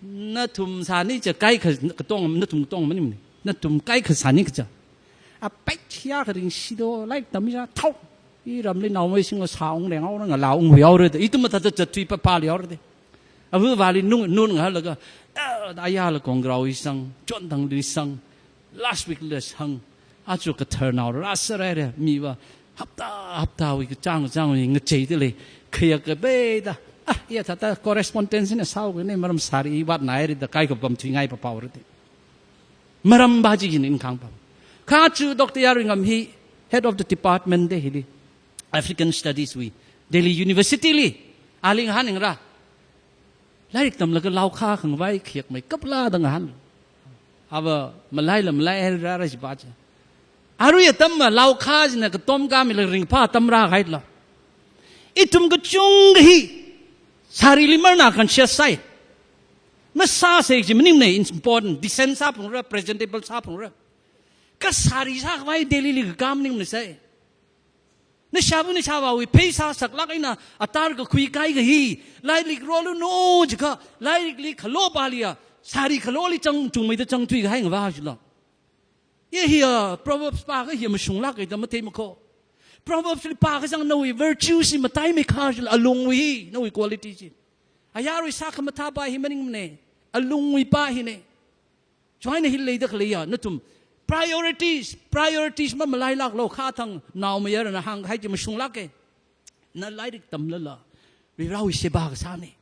Nathum sāni cha kaikha katong, nathum katong maningmane. Nathum kaikha sāni kacha. Apei chiya kharing shido, lairik tammi cha thao. Iramli naomeisingva sāung lenghaora, ngalāung huihaora da. Ithum mathāda zatthui papāli haora de. Avāvali nung, nung ngahalaga, ah, ayala kongkraoli sang, chonthangli sang, last week li sang, aja katharnao rāsārai re, miva hapta, haptawui kachāng, kachāngwui ngacheida lei, khayak kapeida, ah, iya thāda correspondence na sāhaokane, maram sari vātnai rida kaikha pamthuingai papao ride. Maram ba chi yin in khangpam. Kha chu Doctor Yaruingam hi head of the department de hili, African Studies wui, Delhi University li, ali ngahān ingra. Lairik tamlaga laokha khangavai khayakmeikapla da ngahān. Ava malaila malaihaira rāra jipa cha. Arui atamva laokha china katom kamilaga ringphā atam rākahaila. Ithum kachungkha hi sarili marna conscious sai. Masāsei chi maningmane, important, decent sāphalungra, presentable sāphalungra. Kha sari sākhavai Delhi li kakā maningmane sai. Nashāva nashāvāwui pheisā saklāk eina atar kakhui kaikha hi, lairik rolu no jiakha, lairikli khalo paliya, sari khaloli chang, chungmeida changthui kahai ngava jila. Ye hiya, Proverbs pa kha hiya mashunglāka da mathei makho. Proverbs li pākazang nawui virtue chi mataimeikha chila alungwui hi, nawui quality chi. Ayarwui sākhamathā pa hi maningmane, alungwui pa hine. Chieina hi leida khaleiya, nathum priorities, priorities mamalailāklo, kha thang naomayarana hāngkahai chi mashunglāke. Na lairik tamlala, Varivarawui seba kasāne.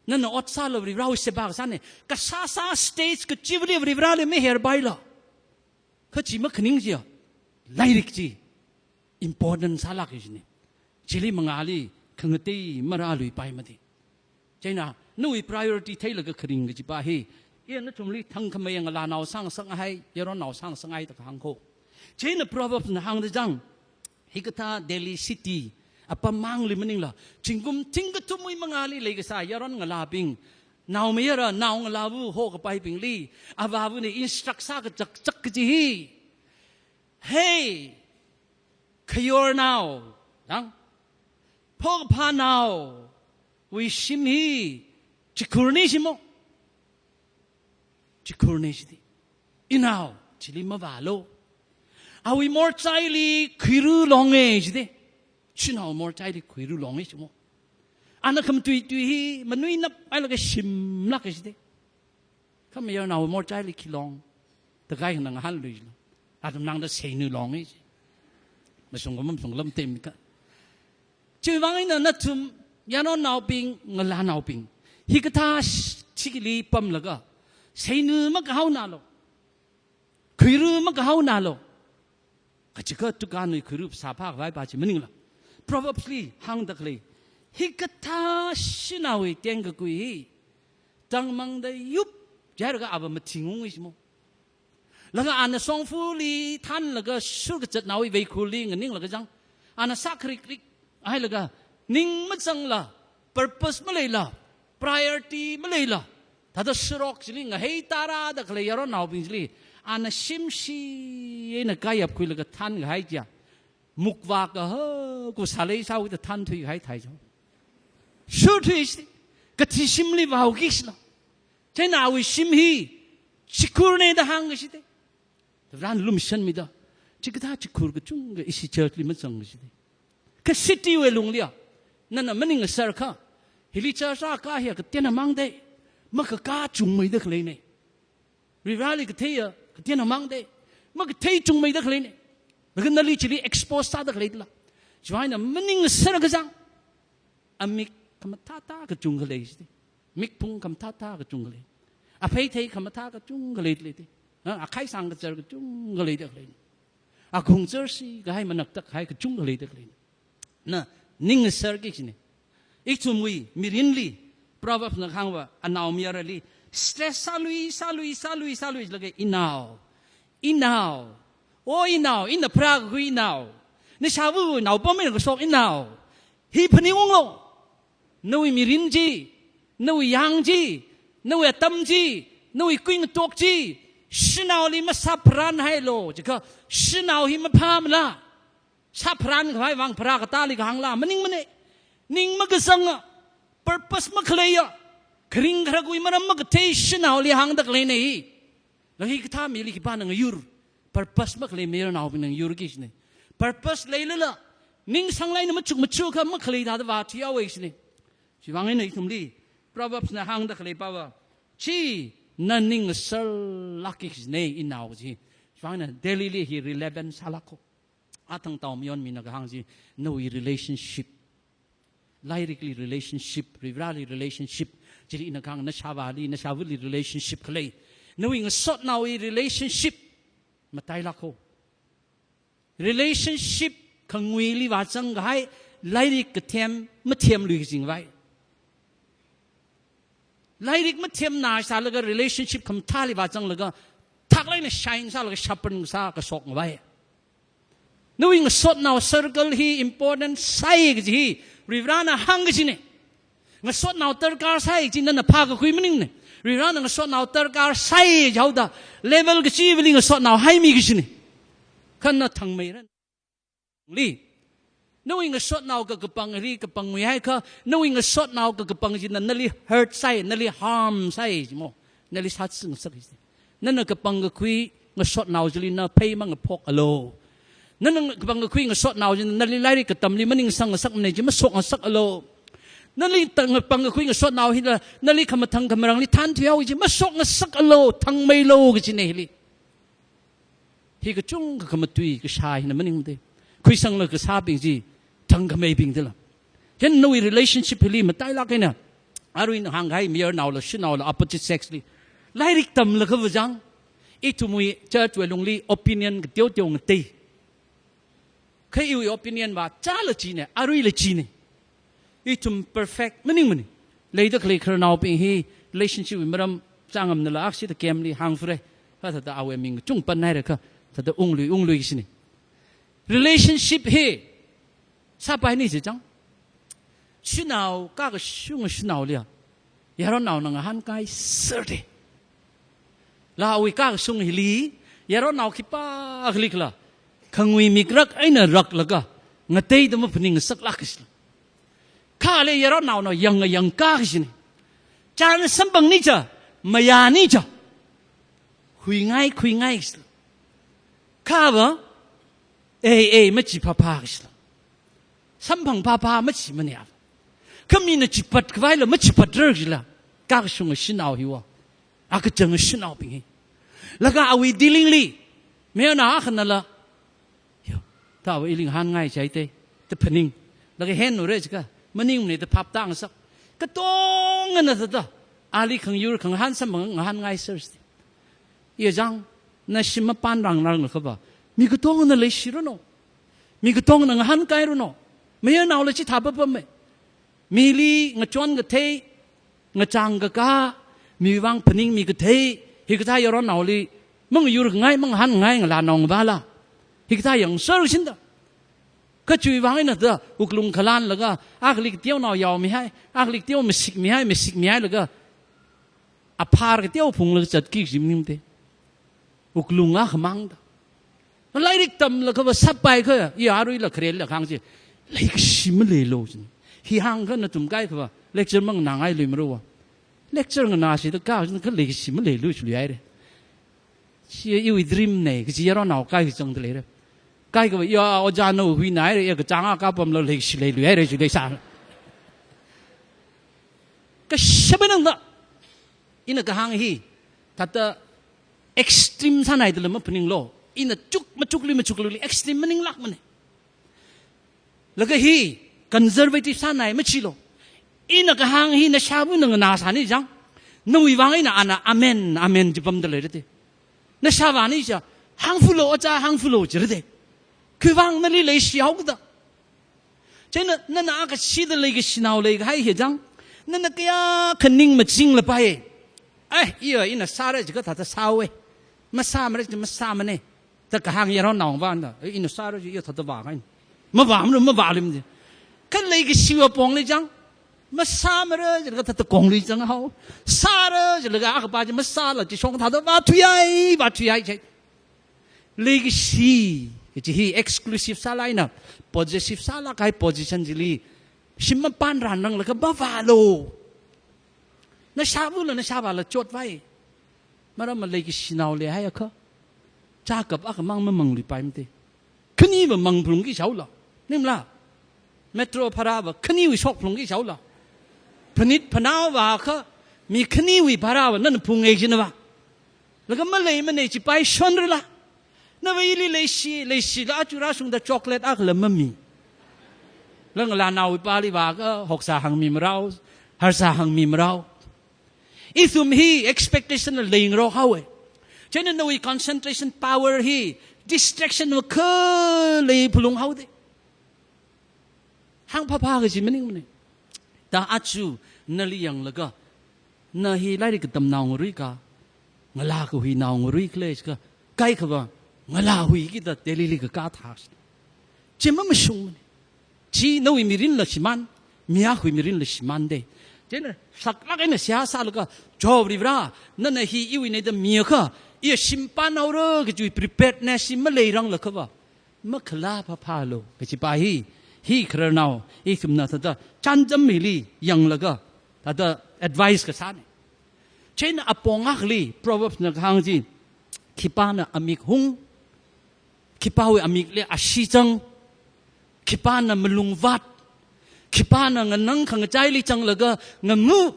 Nana ot sāla Varivarawui seba kasāne. Kasā sā stage kachivali Varivarali maherpaila. Kha chi makhaning chiya, lairik chi important sālāka jine. Chili mangāli khangatei marāluipaimade. Chieina, nawui priority theilaga kharing kaji pa hi, ina nathumli thangkhamei ngalānao sāngasakngai, yaronnao sāngasakngai da kahāng kho. Chieina Proverbs na hāngda chang, hikathā Delhi city apam mangli maningla, zingkum thingkathumwui mangāli leikasā yaron ngalābing, naomayara, naongalāva hokapaibingli, avāvana instruct sākachakchak kaji hi. Hey, khayornao, dang, phokaphānaowui shim hi chikhurne shimo. Chikhurne shide. Inao, chili mavālo. Awui morchaili khuiru longe shide. Shanao morchaili khuiru longe shimo. Ana khamatuitui hi manuinap hailaga shimlāka shide. Kha mayarnao morchaili khi long, da kaina ngahānlui jilo. Atam nangda seinu longe shi. Mashung khamam shung lam tem ka. Chiwuivang eina nathum yaronnaobing, ngalānaobing, hikathā sh-, chili pamlaga, seinu makahaonalo, khuiru makahaonalo. Kachika tukānwui khuiru sāphākhavai pa chi maningla, Proverbs li hāngda khalei, hikathā shanaowui tengkakhui hi tangmangda yup jilaga ava mathing ung shimo. Laga ana shongfali thanlaga shurkazatnaowui veikhurli nganinglaga chang, ana sākharikrik hailaga, ning mazangla, purpose maleila, priority maleila, thāda sorok chili ngahei tārāda khalei yaronnaobing chili, ana shimshi eina kayapkhuilaga thankahai chiya, mukvā kaha ku sālei sāwuida thanthuikahai thai jo. Shurthui shi, kathi shimli vāuki shila. Chieina awui shim hi chikhurne da hāngkashide. Varena lumashanmida, chikathā chikhur kachungkha ishi church li mazangkashide. Kha city wui lungliya, nana maning ngasarkha, hili church akha hiya kateonao mangde, makakā chungmeida khaleine. Varivarali katheiya kateonao mangde, makathei chungmeida khaleine. Laga nali chili expose sāda khaleila. Chiwuivang eina maning ngasar kachang, amik khamathāthā kachungkha lei shide. Mikphung khamathāthā kachungkha lei. Apheithei khamathā kachungkha leilei de. Ha, akhaisang kachar kachungkha leida khalei. Akhung church shi kahai manaktak kahai kachungkha leida khalei. Na, ning ngasarki shine. Ithumwui mirinli, Proverbs na kahāngva, anaomayarali stress sālui, sālui, sālui, sālui laga inao. Inao. O inao, ina pharākakhui inao. Nashāva naopam eina kashok inao. Hi phaningunglo. Nawui mirin chi, nawui yāng chi, nawui atam chi, nawui kuingatok chi, shanaoli masāpharānhailo, jiakha shanao hi maphāmala. Sāpharānkhavai vang pharā katāli kahāngla, maningmane. Ning makazanga, purpose makhaleiya, kharing kharakvai maram makathei shanaoli hāngda khaleine hi. Laga hikathā mili khipāna ngayur, purpose makhalei mayarnaobingna ngayurki shine. Purpose leilala, ning sanglāk eina machuk machukha makhalei thāda vāthuihaowe shine. Chiwuivang eina ithumli, Proverbs na hāngda khalei pava, chi na ning ngasarlākki shine inao chi. Chiwuivang eina Delhi li hi relevant sālākho. Athang tao mayonmina kahāng chi, nawui relationship. Lairikli relationship, Varivarali relationship, chili ina kahāng nashāvāli, nashāvali relationship khalei. Nawui ngasotnaowui relationship matailākho. Relationship khanguili vāzang kahai, lairik kathem mathemlui kazing vai. Lairik mathemna sālaga relationship khamathāli vāzanglaga, thaklāk eina shine sālaga sharpen sā kashok ngavai. Nawui ngasotnao circle hi important sāi kaji hi, Varivarana hāngkashine. Ngasotnao darkar sāi kaji nana phākakhui maningne. Varivarana ngasotnao darkar sāi jihaoda, level kachivali ngasotnao haimi kashine. Kha na thangmeiran li, nawui ngasotnao kakapangli kapangwui haikha, nawui ngasotnao kakapang china nali hurt sāi, nali harm sāi jimo, nali sātsingasak ji. Nana kapangkakhui ngasotnao chili na phei mangaphokalo. Nana kapangkakhui ngasotnao china nali lairik katamli maningsang ngasakmana chi mashok ngasakalu. Nali ta-, kapangkakhui ngasotnao hina nali khamathang khamarangli thānthuihao chi mashok ngasakalu, thangmeilu kachina hili. Hi kachungkha khamatui kashā hina maningmana. Khuisanglaga kashābing chi thangkhameibing dala. Chieina nawui relationship hili matailāk eina, aruina hāngkahai mayarnaola shanaola opposite sex li lairik tamlaga vāzang. Ithumwui church wui lungli opinion kateoteo ngatei. Kha iwui opinion va chāla china, aruila china. Ithum perfect maningmana. Leida khalei khararnaobing hi relationship wui maram chāngamnala akhashida camp li hāngfure. Kha thāda awui ming kachungkha pānhaira kha thāda unglui unglui kashina. Relationship hi sāpaini jichang. Shanao, kakashung shanaoliya yaronnaona ngahānkai serde. Laa awui kakashung hili yaronnao khipākhali khala khangui mikrak eina raklaga ngateida maphaning ngasaklāk kashila. Kha le yaronnaona yanga yangkā kashina. Chāna samphangni cha, mayāni cha. Huingai, khuingai kashila. Kha va, ei, ei, machi phāphā kashila. Samphang phāphā machi mane ava. Kha mina chipat khavaila machipat rar kashila. Kakashung shanao hiva. Akachang shanaobing hi. Laga awui dealing li. Mayarnao akhanala. Yo, thāva ili ngahānngai chai te, da phaning. Laga henlu re chikha, maningmana da phap tāngasak. Katongana thāda, ali khangyur khangahān samphang ngahānngai serde. Iya chang, na shim mapānrang rang lakhava. Mi katongana leishiranu. Mi katongana ngahānkairanu. Mayarnaola chithā papam me. Mili ngachon kathei, ngachang kakā, miwui vang phaningmi kathei, hikathā yaronnaoli, mangayur ngai, mangahān ngai, ngalānao ngavāla. Hikathā yangser shinda. Kha chiwui vang eina thāda, wuklung khalanlaga, akhali kateonao yaomihai, akhali kateo masikmihai, masikmihailaga, aphar kateo phunglaga zatki kaji maningmana. Wuklung akhamangda. Lairik tamlakhava sāpai kha, iya aruila kharela hāng chi. Leikashi maleilu china. Hi hāngkha nathum kaikhava, lecture manganāngailui maruva. Lecture nganāshida kha, kha leikashi maleilu chiluihaire. Chi iwui dream na, kaji yaronnao kaikha zangda leire. Kaikhava, iya ojāna huinahaire, iya kachāng akha pamla leikashi leiluihaire, chi leisā. Kashap eina da. Ina kahāng hi, thāda extreme sānai dala maphaninglu. Ina chuk machukli machukli extreme maninglākmana. Laga hi conservative sānai machilu. Ina kahāng hi nashāvana nganāsāni chang. Nawui vang eina ana amen, amen jipamda leirade. Nashāvāni cha, hāngfulu, ojā hāngfulu jirade. Khiwui vang nali leishihaoda. Chieina, nana akashida leikashinao leikahai hi chang. Nana kayākha ning machinglapai. Ai, iya, ina sāra chikha thāda sāwe. Masāmara chi masāmane. Da kahāng yaronnao vānda. Ai, ina sāra chi iya thāda vāngai. Mavāmara, mavālim chi. Kha leikashiwui apongli chang. Masāmara chikha thāda kongli changhao. Sāra chikha akhapa chi masāla chi shong thāda vāthuihai, vāthuihai chi. Leikashi, kaji hi exclusive sālāk eina, possessive sālāk kahai position chili, shim mapānrang rang laga mavālu. Nashāvula, nashāvāla chotvai. Maramva leikashinao leihaiakha, chākap akhamang mamangluipaimate. Khaniva mang phalungki shaola. Ningmala? Metro bhara va khaniwui shok phalungki shaola. Phanit phanao vākha, mi khaniwui bhara va nana phungai jina va. Laga maleimana chipai shonrala. Nava ili leishi, leishila achu rāshungda chocolate akhala mami. Laga ngalānaowui pāli vākha, hoksā hāngmi marao, harsā hāngmi marao. Ithum hi expectation la leingarok haowe. Chieina nawui concentration power hi distraction va khalei phalung haode. Hāngphāphā kaji maningmana. Da achu nali yanglaga, na hi lairik katamnao ngaruika, ngalā kahuinao ngaruikhala chikha, kaikhava ngalā huikida Delhili kakā thāsai. Chi mamashungmana. Chi nawui mirinla shimān, mi akhawui mirinla shimānde. Chieina saklāk eina seihā sālaga, Jehova Varivara, nana hi iwuina da miakha, iya shimpānhaora kajiwui preparedness hi maleiranglakhava, makhalā phāphālu, kajipa hi, hi khararnao, ithumna thāda, chānjam hili yanglaga, thāda advice kasāna. Chieina apong akhali, Proverbs na kahāng chi, khipāna amik hung, Khipāwui amikli ashee zang, khipāna malung vāt, khipāna nganang khangachaili zanglaga ngamu,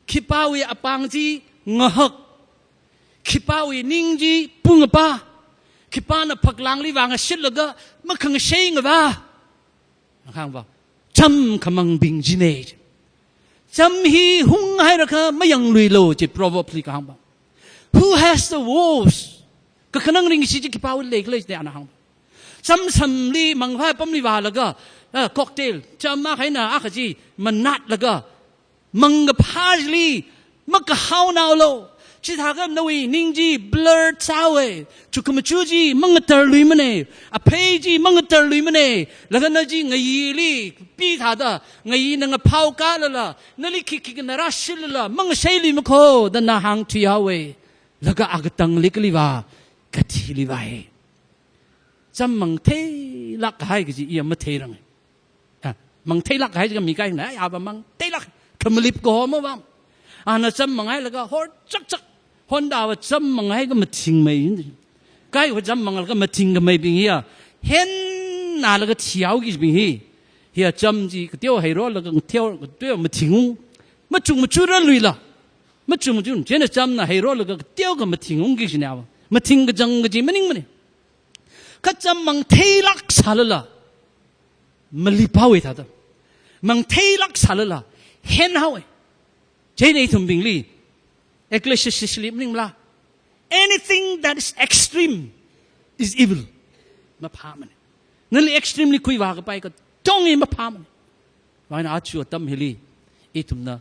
khipāwui apāng chi ngahak, khipāwui ning chi pungapa, khipāna phaklangli vāngashitlaga makhangashei ngavā. Hāngva, cham khamangbing china. Cham hi hunghairakha mayangluilu chi Proverbs li kahāngva. Who has the voice? Kakhanang ringkashi chi khipāwui leikhala chi ana hāng. Cham samli mangphā apamli vālaga, ah, cocktail, cham akha eina akha chi manatlaga, mangkaphā chili makahaonaolu. Chithākha nawui ning chi blur sāhaowa. Chukhamachu chi mangatarluimana. Aphei chi mangatarluimana. Laga na chi ngayili pi thāda, ngayina ngaphao kalala, nali khikhi na rāshilala, mangasheiluimakho da na hāngthuihaowa. Laga akatangli kali vā, kathili vāi. Cham mangtheilāk kahai kaji iya matheirang. Ah, mangtheilāk kahai kaji mi kaina, ai, ava mangtheilāk, khamalip kahoma vam. Ana cham manghailaga hor chakchak. Honda va cham manghai kamathingmei yindi. Kaiva cham manglaga mathingkameibing hiya, henna laga thihaoki bing hi. Hiya cham chi kateo heirolaga kateo, kateo mathingung. Machukmachu rāluila. Machukmachu, chieina chamna heirolaga kateokha mathingungki kajina va. Mathing kachang kaji maningmana. Kha cham mangtheilāk sālala, maliphaowa thāda. Mangtheilāk sālala, henhaowa. Chieina ithumbingli, Ecclesiastes li maningmala, anything that is extreme is evil. Maphāmana. Nali extreme li khuivā kapai katong hi maphāmana. Vāna achu atam hili, ithumna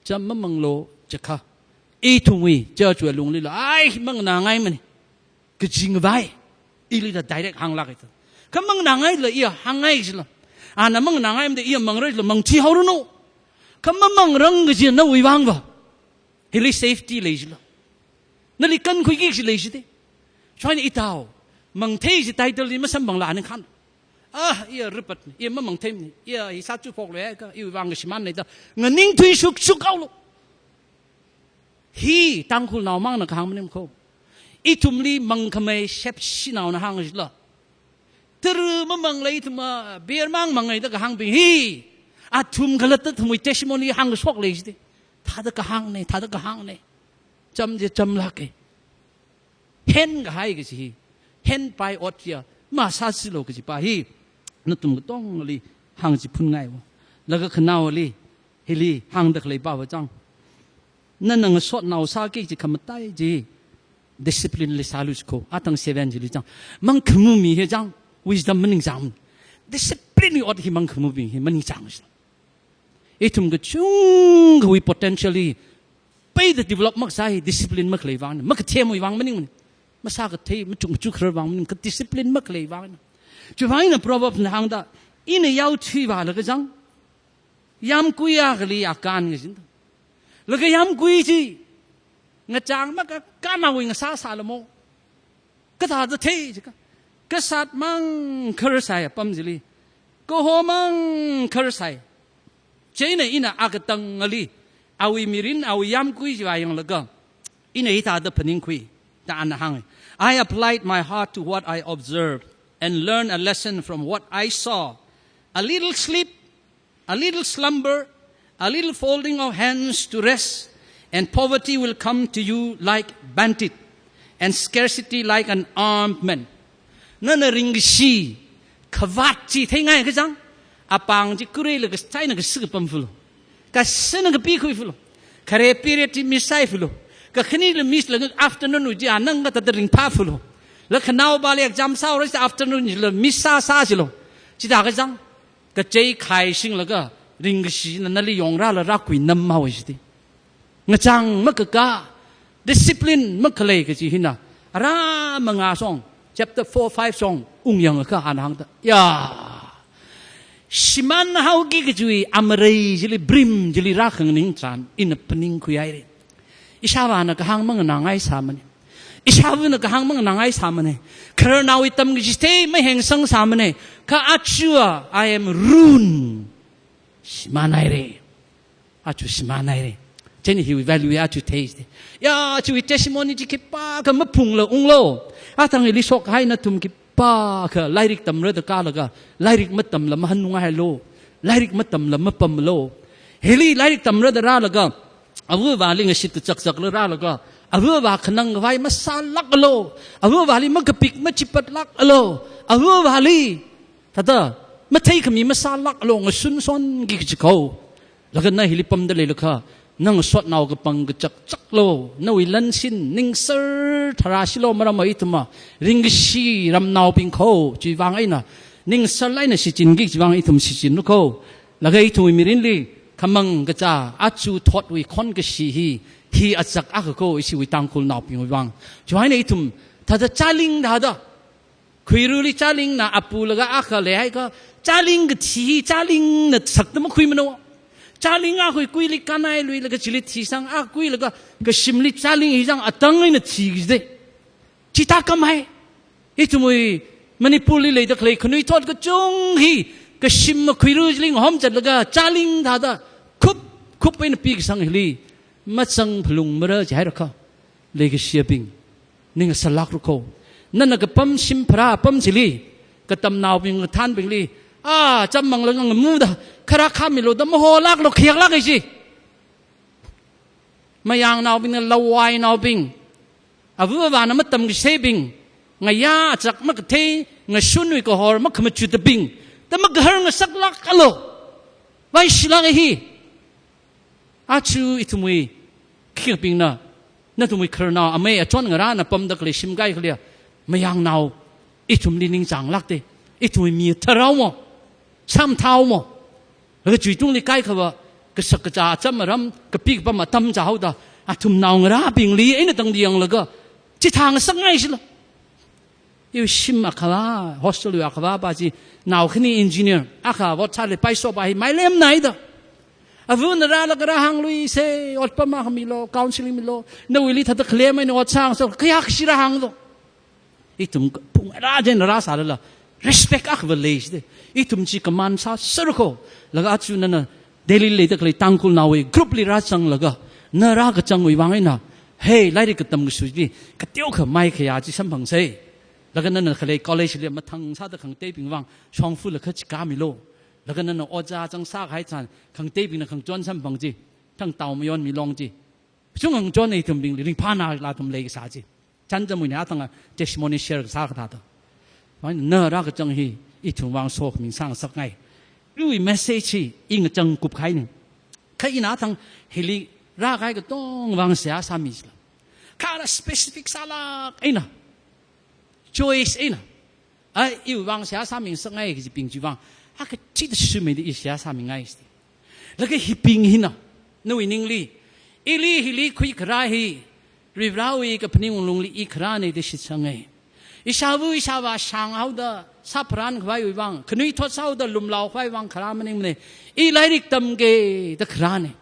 cham mamanglu jiakha, ithumwui church wui lunglila, ai, manganāngaimana. Kaching vai, ili da direct hānglāk ita. Kha manganāngaila iya hāngngai jila. Ana manganāngaimada iya mangrei jila mangchihaoranu. Kha mamangrang kaji nawui vangva. Hili safety lei jila. Nali kankhuiki kaji lei jite. Chieina itao, mangthei kaji title li masamphangla aning khan. Ah, iya ripat, iya mamangtheimana, iya hi sāchuphoklui ka, iwui vang kashimānna da. Nganingthui shukshukhaolu. Hi Tangkhulnao mangna kahāng maning kho. Ithumli mangkhamei shepshinaona hāng jila. Tara mamangla ithum, ah, beer mang mangai da kahāngbing hi. Athum khalatta athumwui testimony hāngkashok lei jite. Thāda kahāngna, thāda kahāngna. Cham chi chamlāka. Henkahai kaji hi, henpai ot chiya masāsilu kajipa hi, nathum katongali hāngchiphunngaiwo. Laga khanaoli, hili hāngda khaleipa va chang. Nana ngasotnao sāki kaji khamatai chi, discipline li sālu jikho, atang seven chili chang. Mangkhamumi hi chang, wisdom maningchang. Discipline wui ot hi mangkhamubing hi maningchang. Ithum kachungkhawui potential hi, peida develop makasā hi discipline makhalei vangna, makathemwui vang maningmana. Masākathei, machuk machuk kharar vang maning, kha discipline makhalei vangna. Chiwui vang eina Proverbs na hāngda, ina yao thuivālaga chang, yamkui akhali akan kajina. Laga yamkui chi, ngachang makakānawui ngasāsālamo. Kathāda thei jiakha, kasat mang kharsai apam chili, kaho mang kharsai. Chieina ina akatangali, awui mirin, awui yamkui chiva yanglaga, ina hithāda phaningkhui, da ana hānga. I applied my heart to what I observed and learned a lesson from what I saw. A little sleep, a little slumber, a little folding of hands to rest, and poverty will come to you like bandit, and scarcity like an armed man. Nana ringkashi, khavāt chi theingai kachang, apāng chi kureilaga chieina kashik pamfulu. Kashina kapikhuifulu. Khare period chi missāifulu. Kakhanila miss laga afternoon wui chi anang kathāda ringphāfulu. Laga khanaopali exam sāhaora afternoon chila miss sāsāsilu. Chithā kachang, kachei khaishinglaga ringkashina nali yongrāla rākhuinamhaowa jite. Ngachang makakā, discipline makhalei kaji hina, ara manga song, chapter four, five song, ungyangakha ana hāngda. Ya. Shimānhaoki kajiwui amarei chili, brim chili rākhanganing tharan, ina phaningkhuihaira. Ishāvāna kahāng manganāngaisāmana. Ishāvana kahāng manganāngaisāmana. Khararnaowui tamkachithei mahengsang sāmana. Kha aja, I am ruined. Shimānhaira. Aja shimānhaira. Chieina hiwui value aja theida. Ya, chiwui testimony chi khipākha maphungla unglu. Athang hili shokhai nathum khip Pākha lairik tamra da kālaga, lairik matamla mahanunghailu, lairik matamla mapamlu. Hili lairik tamra da rālaga, ava avāli ngashit kachakchakla rālaga, ava avā khanang khavai masālākalu, ava avāli makapik machipatlākalu, ava avāli thāda matheikhami masālākalu, ngasunshonki kaji kho. Laga na hili pamda leilakha, na ngasotnao kapang kachakchaklu, nawui lansin ningser tharāshilu, maramva ithumva ringkashi ramnaobing kho, chiwui vang eina ningser eina shichinki chiwui vang ithum shichinlu kho. Laga ithumwui mirinli khamang kachā, aja thotwui khonkashi hi, hi achak akha kho, ishiwui Tangkhulnaobingwui vang. Chiwui vang eina ithum thāda chāling thāda, khuirali chālingna apulaga akha leihaiakha, chāling kathi hi chālingna sakta makhuimana. Chāling akha kuili kānai luilaga chili thisang, akha kuilaga kashimli chāling hi zang atang eina thiki jide. Chithā khamahai. Ithumwui Manipurli leida khalei khanuithot kachung hi kashim makhuirali ngahom zatlaga chāling thāda khup khup eina pikasang hili mazang phalungmara jihairakha, leikashiyabing, ning ngasālākra kho. Nana kapam shim pharā apam chili, katamnaobing kathānbingli, a, cham manglaga ngamuda, kharā khāmilu da maholāklu, khayaklāk kaji. Mayangnaobingna lawainaobing, ava avāna matamkaseibing, ngayā achak makathei, ngashunwui kahor makhamachutabing, da magahar ngasaklākalu. Vaishilāk hi. Aja ithumwui khikbingna, nathumwui khararnao amei achon ngarāna pamda khalei shimkhai khaleiya, mayangnao, ithumli ningchānglākte, ithumwui mi tharao mo, samthao mo, laga chiwui tungli kaikhava, kasak kachā acham aram, kapik pam atam chāhaoda, athum naongarābingli eina tangda yanglaga, chithā ngasakngai shila. Iwui shim akhavā, hostel wui akhavā pa chi, nao khani engineer, akha ot sāli paiso pa hi mailemnaida. Avana rālaga rāhāngluise, otpam akha milu, counseling milu, nawuili thāda khalem eina ot sāngasak, kayākha shi rāhāngdo. Ithum pung rā jen rāsālala, respect akhava leishide. Ithum chi command sāser kho, laga aja nana Delhi leida khalei Tangkhulnaowui group li rāzanglaga, na rākachangwui vang eina, hei, lairik katam kashutli, kateokha maikhayā chi samphangsei. Laga nana khalei college li mathang sāda khangateibing vang, shongfa lakha chi kāmilu. Laga nana ojā chang sākahai tharan, khangateibingna khangachon samphang chi, thangtao mayonmi long chi. Chungkha ngachon ithum bingli ringphānala athum leikasā chi. Chānjamwui eina athang testimony share kasā kathāda. Mai na rākachang hi, ithum vang sokhami sāngasakngai. Iwui message hi, i ngachang kupkahaina. Kha ina athang hili rākahai katong vang seihā sāmi jila. Kha ara specific sālāk eina, choice eina, ai, iwui vang seihā sāmingasakngai kajibing chiwui vang, akha chida sumeida i seihā sāmingai side. Laga hibing hina, nawui ningli, ili hili khuikharā hi, Varivarāwui kaphaning lungli i kharāna da shitsangai. Ishāva ishāvā shānghaoda, sāpharān khavaiwui vang, khanuithot sāhaoda lumlao khavai vang kharā maningmana. I lairik tamkida kharāna.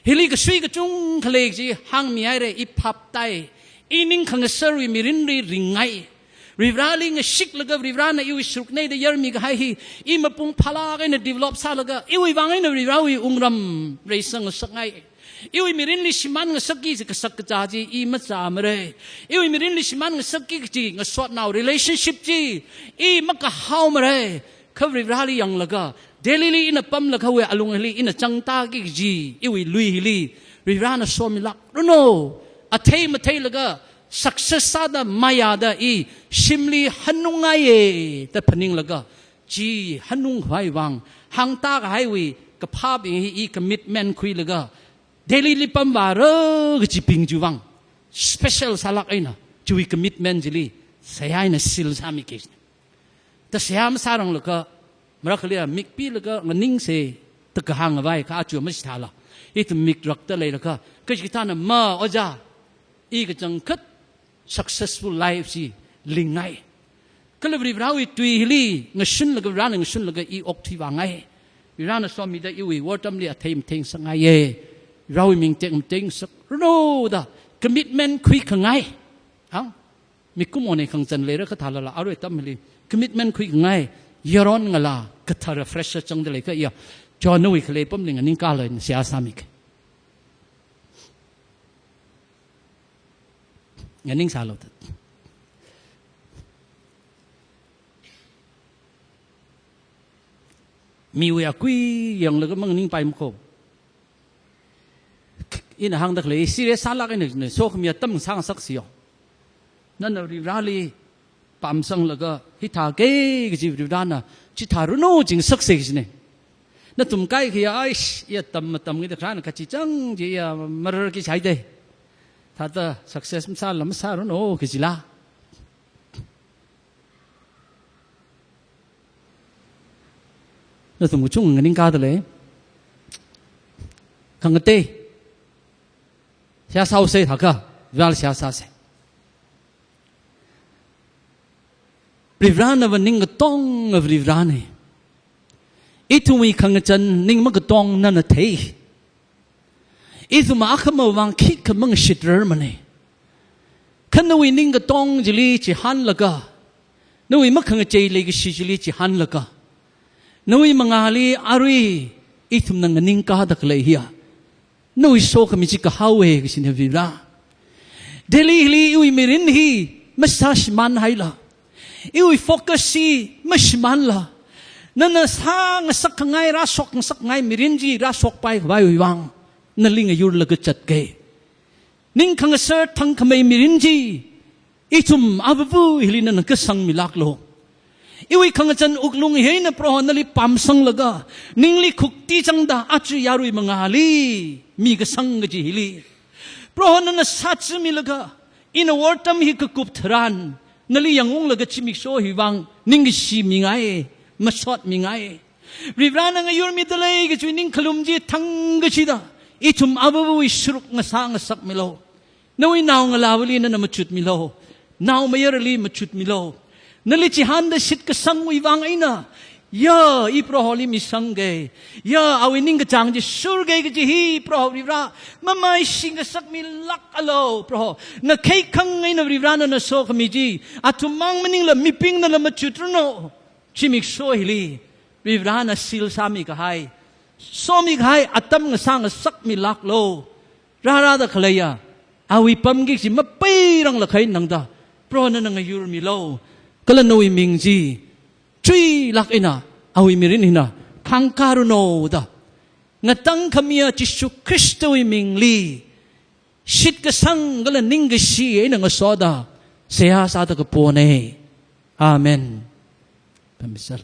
Hili kasui kachungkha lei chi hāngmihaira, i phaptai. I ning khangaserwui mirinli ringngai. Varivarāli ngashiklaga Varivarāna iwui sharukna da yarmikahai hi, i mapung phālāk eina develop sālaga, iwui vang eina Varivarāwui wungram reisangngasakngai. Iwui mirinli shimānngasakki kaji kasak kachā chi i machāmara. Iwui mirinli shimānngasakki kaji ngasotnao relationship chi i makahaomara. Kha Varivarāli yanglaga, Delhili ina pamlakhawui alung hili ina changtāki kaji, iwui lui hili, Varivarāna somilākranu. Athei matheilaga, success sāda mayāda i shimli hanungngaiya da phaninglaga, chi hanung khavai vang, hāngtākahaiwui kaphābing hi i commitment khuilaga, Delhili pamvāra kajibing chiwui vang, special sālāk eina, chiwui commitment chili, seihā eina seal sāmiki. Da seihā masāranglakha, marakhaliya mik pilaga nganingse, da kahāng khavai kha aja machithāla. Ithum mik rakta leilakha, kachikathāna ma ojā, i kachangkhat successful life chi lingngai. Kala Varivarāwui tui hili ngashunlaga, Varivarāna ngashunlaga i okthui vāngai. Varivarāna somida iwui wortamli athei matheingasakngaiya. Varivarāwui ming tekmateingasakranu da commitment khuikhangai. Ha? Mikumo eina khangachan leira kathālala arui atamli commitment khuikhangai, yaron ngalā kathara fresher changda leikha iya, chonwui khalei pamli nganingkālu, seihā sāmiki. Nganingsālu da. Miwui akui yanglaga manganing paimako. Ina hāngda khalei, serious sālāk eina, sokhami atam sāngasaksiyo. Nana Varivarali pamsanglaga, hithākei kaji Varivarana chithāranu jingngasaksa kajina. Nathum kaikhaya, aish, iya tam matamkida kharāna kachichang chi iya mararki chai dei. Thāda success masāla masāranu kajila. Nathum kachungkha nganingkāda lei. Khangatei. Seihā sāhaosa thākha, Varivarali seihā sāsa. Varivaranava ning katonga Varivarana. Ithumwui khangachān ning makatong nana thei. Ithum akhamavang khikha mangashit rarmana. Kha nawui ning katong chili chihānlaga, nawui makhangachei leikashi chili chihānlaga, nawui mangāli arui ithumna nganingkāda khalei hiya, nawui sokhami chi kahaowa kajina Varivara. Delhili iwui mirin hi masāshimānhaila, iwui focus hi mashimānla, nana sāngasak khangai, rāshok ngasakngai mirin chi rāshokpai khavaiwui vang nali ngayurlaga zatkei. Ning khangaser thangkhamei mirin chi ithum avāva̱ hili nana kasangmilāklu. Iwui khangachān wuklung hi eina Proho nali pamsanglaga, ningli khukti changda aja yarui mangāli mikasang kaji hili, Proho nana sāchimilaga, ina wortam hi kakup tharan, nali yangunglaga zimiksho hi vang ningkashi mingai, masot mingai. Varivarana ngayurmida lei kajiwui ningkhalum chi thangkachida, ithum avāva̱wui sharuk ngasā ngasakmilu. Nawui naongalāvali nana machutmilu. Naomayarali machutmilu. Nali chihānda shitkasangwui vang eina, ya, i Proholi misangkei, ya, awui ningkachāng chi shurkei kaji hi, Proho Varivara, mamai shingasakmilākalu, Proho. Na kheikhang eina Varivara nana sokhami chi athum mang maningla mibingnala machutranu. Zimiksho hili Varivarana seal sāmi kahai, somi kahai atam ngasā ngasakmilāklu. Rārāda khaleiya awui pamki kaji mapeirang lakhai nangda, Proho nana ngayurmilu. Kala nawui ming chi chuilāk eina awui mirin hina khangkāranu da, ngatangkhamiya Jishu Khristawui mingli shitkasang kala ningkashi eina ngasoda seihā sāda kapona. Amen. Pamsal.